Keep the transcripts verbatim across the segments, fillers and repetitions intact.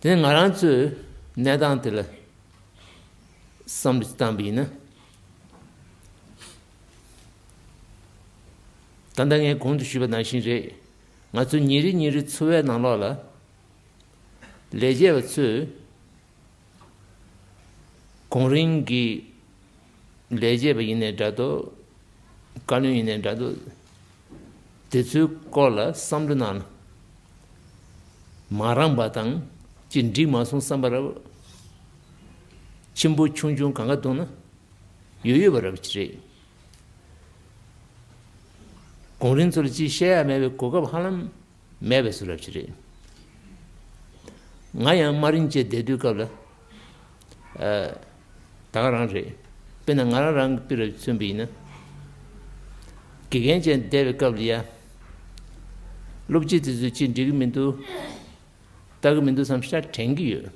དེ་ང་རང་ཚོའི་གནས་སྟངས་དེ་ལ་བསམ་བློ་བཏང་པ་ཡིན་ན། ད་ལྟ་ངས་གོང་དུ་ཞུས་པ་ནང་བཞིན་རེད། ང་ཚོ་ཉིན་རེ་ཉིན་རེ་འཚོ་བའི་ནང་ལོགས་ལ་ལས་བྱེད་པ་ཚོས་གོང་རིམ་གྱི་ལས་བྱེད་པ་ཡིན་ནའི་འདྲ་འདུག་བཀའ་བློན་ཡིན་ནའི་འདྲ་འདུག་དེ་ཚོའི་སྐོར་ལ་བསམ་བློ་གནང་ན། མ་རངས་པ་དང་ཅི་འགྲིག་མ་སོང་བསམ་པ་ར་བ། ཆེན་པོ་ཆུང་ཆུང་གང་ག་འདུག་ན་ཡོད་ཡོད་པ་ར་བ་ཅིག་རེད། གོང་རིམ་ཚོ་ལ་ཅིག་བཤད་ཡ་མེད་པའི་གོ་སྐབས་ཧ་ལམ་མེད་པའི་བཟོ་འདྲ་ཅིག་རེད། ང་ཡང་དམའ་རིམ་བཅས་བསྡད་དུས་སྐབས་ལ། ཨ། ད་ག་རང་རེད། དཔེར་ན་ང་རང་རང་གི་དཔེ་ར་མཚོན་པ་ཡིན་ན། དགེ་རྒན་བཅས་བསྡད་པའི་སྐབས་ལ་ཡ། སློབ་སྤྱི་དེ་ཚོས་ཅིག་འགྲིག་གི་མི་འདུག་ལྟ་གི་མི་འདུག་བསམ་ཤ་དྲན་གྱི་ཡོད།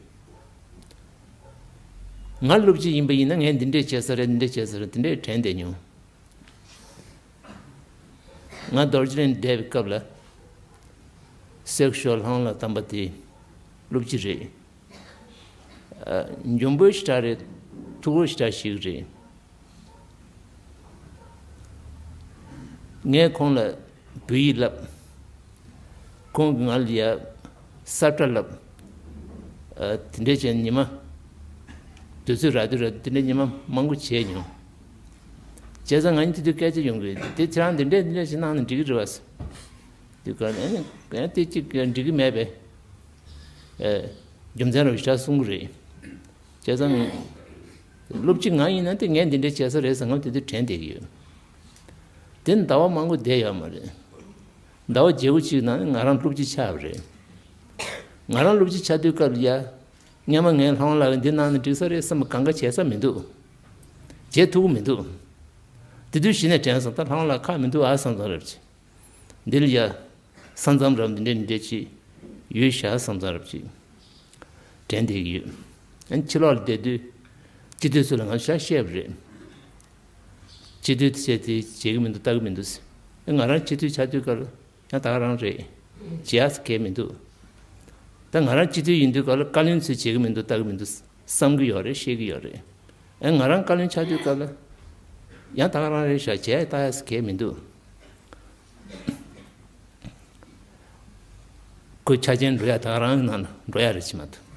ང་སློབ་སྤྱི་ཡིན་པ་ཡིན་ན་ངས་འདི་འདྲས་བྱས་ས་རེད། འདི་འདྲས་བྱས་ས་རེད། འདི་འདྲས་དྲན་བསྡད་མྱོང་། ང་རྡོ་རྗེ་གླིང་བསྡད་པའི་སྐབས་ལ། སེག་ཤོ་ལྷང་ལ་བསྟན་པ་དེ་སློབ་སྤྱི་རེད། ཨ། འཇོན་པོ་ཞེ་དྲག་རེད། ཐུགས་ཁུར་ཞེ་དྲག་ཞིག་རེད། ངས་ཁོང་ལ་བོད་ཡིག་བསླབ། ཁོང་གིས་ང་ལ་ཡ་ས་བཀྲ་བསླབ། ཨ། དེ་འདྲས་བྱས་ཉི་མ། དུས་ཚོད་རག་དུས་རག་དུས་དེ་འདྲས་ཉི་མ་མང་པོ་བྱས་མྱོང་། བྱས་ཙང་ང་གཉིས་དེ་དུས་སྐད་ཆ་ཡོང་གི་རེད། དེ་ཁྱེད་རང་འདི་འདྲས་འདི་འདྲས་ཞིག་གནང་ན་འགྲིག་གི་རེད་བ་ཟེར། དེ་ག་ནས་ཡང་དེ་གཅིག་འགྲིག་གི་མེད་པས། ཨེ། རྒྱུ་མཚན་ར་བ་ཞིག་གསུང་གི་རེད། བྱས་ཙང་། སློབ་སྤྱི་ང་ཡིན་ན་དེ་ངས་འདི་འདྲས་བྱས་ས་རེད་ཟེར་ང་དེ་དུས་དྲན་བསྡད་ཀྱི་ཡོད། དེ་ཟླ་བ་མང་པོ་བསྡད་ཡོད་མ་རེད། ཟླ་བ་བརྒྱད་དགུ་ཅིག་ནང་ང་རང་སློབ་སྤྱི་ཆགས་པ་རེད། ང་རང་སློབ་སྤྱི་ཆགས་དུས་སྐབས་ལ་ཡ། སྔོན་མ་ངས་ལྷ་དབང་ལགས་འདི་གནང་ན་འགྲིག་ས་རེད་བསམ་པ་གང་ག་བྱས་ས་མི་འདུག་བྱེད་ཐུབ་ཀྱི་མི་འདུག་དེ་དུས་གཞི་ནས་དྲན་སོང་། ད་ལྷ་དབང་ལགས་ཁག་མི་འདུག་ཨ་བསམ་བསམ་རབ་ཅིག་འདི་ལ་ཡ། ས་མཚམས་རབ་འདི་འདྲས་འདི་འདྲས་ཅིག་ཡོད་ཤག་ས་མཚམས་རབ་ཅིག་དྲན་བསྡད་ཀྱི་ཡོད། ཨ་ནི་ཕྱི་ལོགས་ལ་བསྡད་དུས། སྤྱི་འཐུས་ཚོ་ལ་ང་ཚོ་ཞག་བཤད་པ་རེད། སྤྱི་འཐུས་དེ་བྱས་དེ་བྱེད་ཀྱི་མི་འདུག་ལྟ་གི་མི་འདུག་ཟེར། ཨ། ང་རང་སྤྱི་འཐུས་ཆགས་དུས་སྐབས་ལ་ཡང་ད་ག་རང་རེད། བྱེད་ཡག་གང་ཡང་མི་འདུག་ད་ང་རང་སྤྱི་འཐུས་ཡིན་དུས་སྐབས་ལ་བཀའ་བློན་ཚོས་བྱེད་ཀྱི་མི་འདུག་ལྟ་གི་མི་འདུག་བསམ་གྱི་ཡོད་རེད། བཤད་ཀྱི་ཡོད་རེད། ཨ། ང་རང་བཀའ་བློན་ཆགས་དུས་སྐབས་ལ་ཡང་ད་ག་རང་རེད་ཤག་བྱེད་ཡག་ལྟ་ཡག་གང་ཡང་མི་འདུག་ཁོའི་ཆ་རྐྱེན་འགྲོ་ཡ་ད་ག་རང་ནང་ལ་འགྲོ་ཡ་རེད་ཅི་མ་གཏོགས།